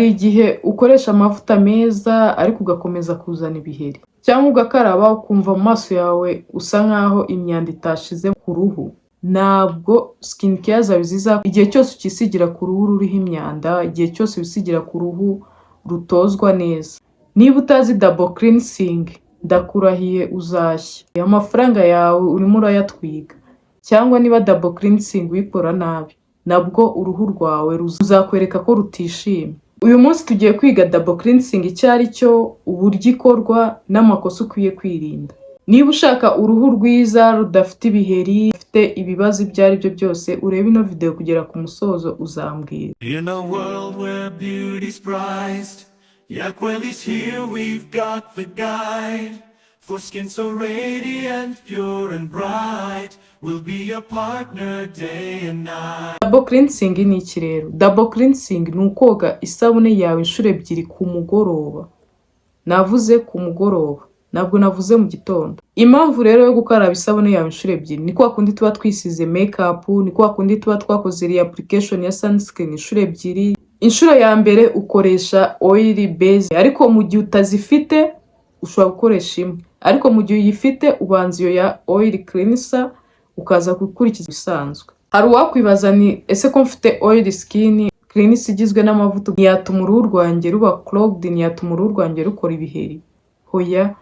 Hari igihe ukoresha amavuta meza ariko ugakomeza kuzana ibiheri, cyangwa ugakaraba ukumva mu maso yawe usa nkaho imyanda itashize ku ruhu. Ntabwo skin care zawe ziza igihe cyose ukisigira ku ruhu ruriho imyanda, igihe cyose wisigira ku ruhu rutozwa neza. Niba utazi double cleansing, ndakurahiye uzashya. Amafaranga yawe urimo urayatwiga. Cyangwa niba double cleansing uyikora nabi, nabwo uruhu rwawe ruzakwereka ko rutishimye. Uyu munsi tugiye kwiga double cleansing icyo ari cyo, uburyo ikorwa n'amakosa ukwiye kwirinda. Niba ushaka uruhu rwiza rudafite ibiheri, rufite ibibazo ibyo ari byo byose, urebe ino video kugera ku musozo, uzambwira. In a world where beauty's prized, Yaqueli's here, we've got the guide. For skin so radiant, pure and bright, we'll be your partner day and night. Double cleansing ni iki rero? Double cleansing ni ukoga isabune yawe inshuro ebyiri ku mugoroba. Navuze ku mugoroba, ntabwo navuze mu gitondo. Impamvu rero yo gukaraba isabune yawe inshuro ebyiri ni kwa kundi tuba twisize makeup, ni kwa kundi tuba twakoze reapplication ya sunscreen inshuro ebyiri. Inshuro ya mbere ukoresha oil base, ariko mu gihe utazifite ushobora gukoresha imwe, ariko mu gihe uyifite ubanza iyo ya oil cleanser, ukaza gukurikiza ibisanzwe. Hari uwakwibaza ni: "Ese ko mfite oil skin, cleanser igizwe n'amavuta ntiyatuma uruhu rwanjye ruba clogged, ntiyatuma uruhu rwanjye rukora ibiheri?" Hoya,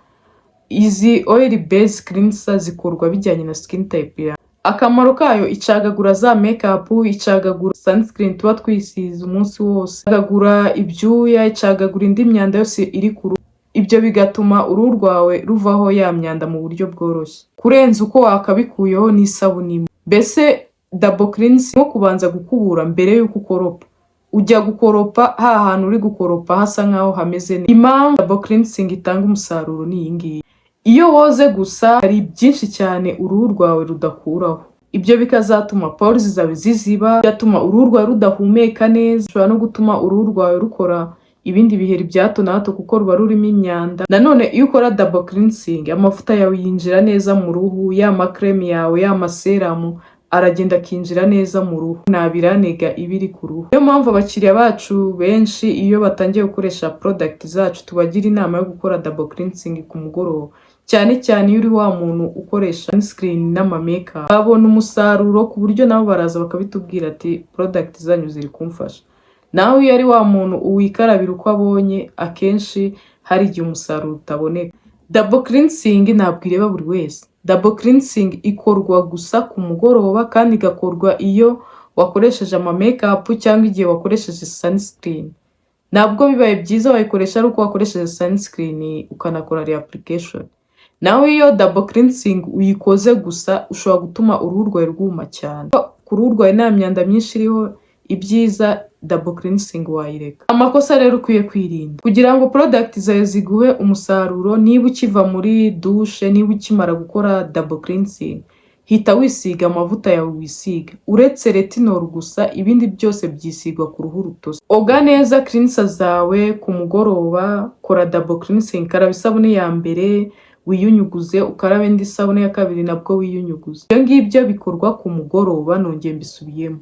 izi oil base cleanser zikorwa bijyanye na skin type yawe. Akamaro kayo, icagagura za makeup, icagagura sunscreen tuba twisize umunsi wose, icagagura ibyuya, icagagura indi myanda yose iri ku ruhu. Ibyo bigatuma uruhu rwawe ruvaho ya myanda mu buryo bworoshye kurenza uko wakabikuyeho n'isabune imwe. Mbese double cleanse nko kubanza gukubura mbere y'uko ukoropa. Ujya gukoropa, ha hantu uri gukoropa hasa nkaho hameze neza. Impamvu double cleansing itanga umusaruro ni iyi ngiyi: iyo woze gusa, hari byinshi cyane uruhu rwawe rudakuraho. Ibyo bikazatuma pores zawe ziziba, bigatuma uruhu rwawe rudahumeka neza, bishobora no gutuma uruhu rwawe rukora ibindi biheri bya hato na hato kuko ruba rurimo imyanda. Nanone iyo ukora double cleansing, amavuta yawe yinjira neza mu ruhu, ya ma crème yawe, ya ma serum aragenda akinjira neza mu ruhu, nta biranega iba iri ku ruhu. Niyo mpamvu abakiriya bacu benshi, iyo batangiye gukoresha product zacu, tubagira inama yo gukora double cleansing ku mugoroba, cyane cyane iyo uri wa muntu ukoresha sunscreen n'ama makeup. Babona umusaruro ku buryo nabo baraza bakabitubwira ati: "Product zanyu ziri kumfasha." Nawe iyo ari wa muntu uwikarabira uko abonye, akenshi hari igihe umusaruro utaboneka. Double cleansing ntabwo ireba buri wese. Double cleansing ikorwa gusa ku mugoroba, kandi igakorwa iyo wakoresheje ama makeup cyangwa igihe wakoresheje sunscreen. Ntabwo bibaye byiza wayikoresha ari uko wakoresheje sunscreen ukanakora reapplication. Naho iyo double cleansing uyikoze gusa, ushobora gutuma uruhu rwawe rwuma cyane. Ku ruhu rwawe nta myanda myinshi iriho, ibyiza double cleansing wayireka. Amakosa rero ukwiye kwirinda kugira ngo product zawe ziguhe umusaruro: niba ukiva muri douche, niba ukimara gukora double cleansing, hita wisiga amavuta yawe wisiga. Uretse retinol gusa, ibindi byose byisigwa ku ruhu rutose. Oga neza cleanser zawe ku mugoroba, kora double cleansing, karaba isabune ya mbere wiyunyuguze, ukarabe indi sabune ya kabiri nabwo wiyunyuguze. Ibyo ngibyo bikorwa ku mugoroba, nongeye mbisubiyemo.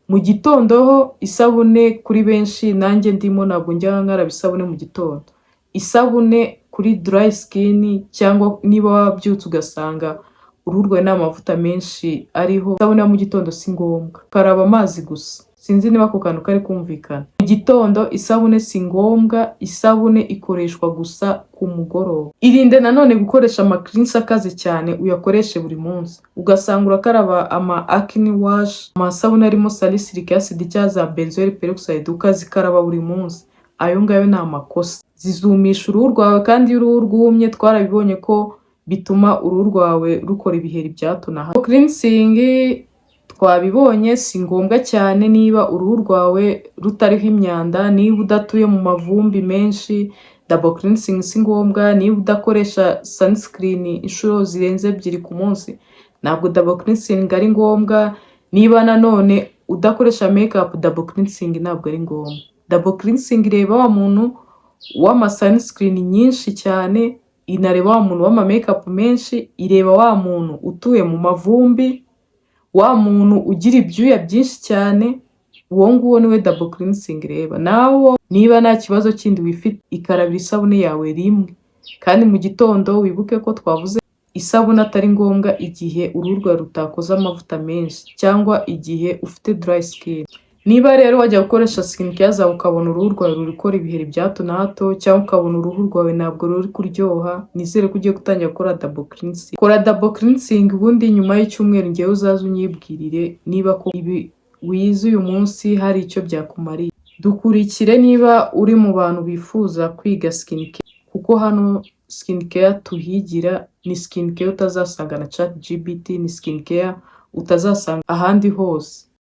Mu gitondo ho isabune, kuri benshi, nanjye ndimo, ntabwo njya nkaraba isabune mu gitondo. Isabune kuri dry skin, cyangwa niba wabyutse ugasanga uruhu rwawe nta mavuta menshi ariho, isabune ya mu gitondo si ngombwa, ukaraba amazi gusa. Sinzi niba ako kantu kari kumvikana. Mu gitondo isabune si ngombwa, isabune ikoreshwa gusa ku mugoroba. Irinde nanone gukoresha ama cleanser akaze cyane, uyakoreshe buri munsi, ugasanga urakaraba ama acne wash, amasabune arimo salicylic acid cyangwa za benzoyl peroxide, ukazikaraba buri munsi. Ayo ngayo ni amakosa, zizumisha uruhu rwawe, kandi iyo uruhu rwumye twarabibonye ko bituma uruhu rwawe rukora ibiheri bya hato na hato. Cleansing twabibonye, si ngombwa cyane niba uruhu rwawe rutariho imyanda, niba udatuye mu mavumbi menshi, double cleansing si ngombwa. Niba udakoresha sunscreen inshuro zirenze ebyiri ku munsi, ntabwo double cleansing ari ngombwa. Niba nanone udakoresha makeup, double cleansing ntabwo ari ngombwa. Double cleansing ireba wa muntu w'ama sunscreen nyinshi cyane, inareba wa muntu w'ama makeup menshi, ireba wa muntu utuye mu mavumbi, wa muntu ugira ibyuya byinshi cyane. Uwo nguwo niwe double cleansing. Reba nawe, niba nta kibazo kindi wifite, ikarabira isabune yawe rimwe kandi mu gitondo. Wibuke ko twavuze isabune atari ngombwa igihe uruhu rwawe rutakoze amavuta menshi cyangwa igihe ufite dry skin. Niba rero wajya gukoresha skin care zawe ukabona uruhu rwawe ruri gukora ibiheri bya hato na hato, cyangwa ukabona uruhu rwawe ntabwo ruri kuryoha, nizere ko ugiye gutangira gukora double cleansing. Kora double cleansing, ubundi nyuma y'icyumweru ngewe uzaze unyibwirire niba ko ibi wize uyu munsi hari icyo byakumariye. Dukurikire niba uri mu bantu bifuza kwiga skin care, kuko hano skin care tuhigira ni skin care utazasanga na ChatGPT, ni skin care utazasanga ahandi hose.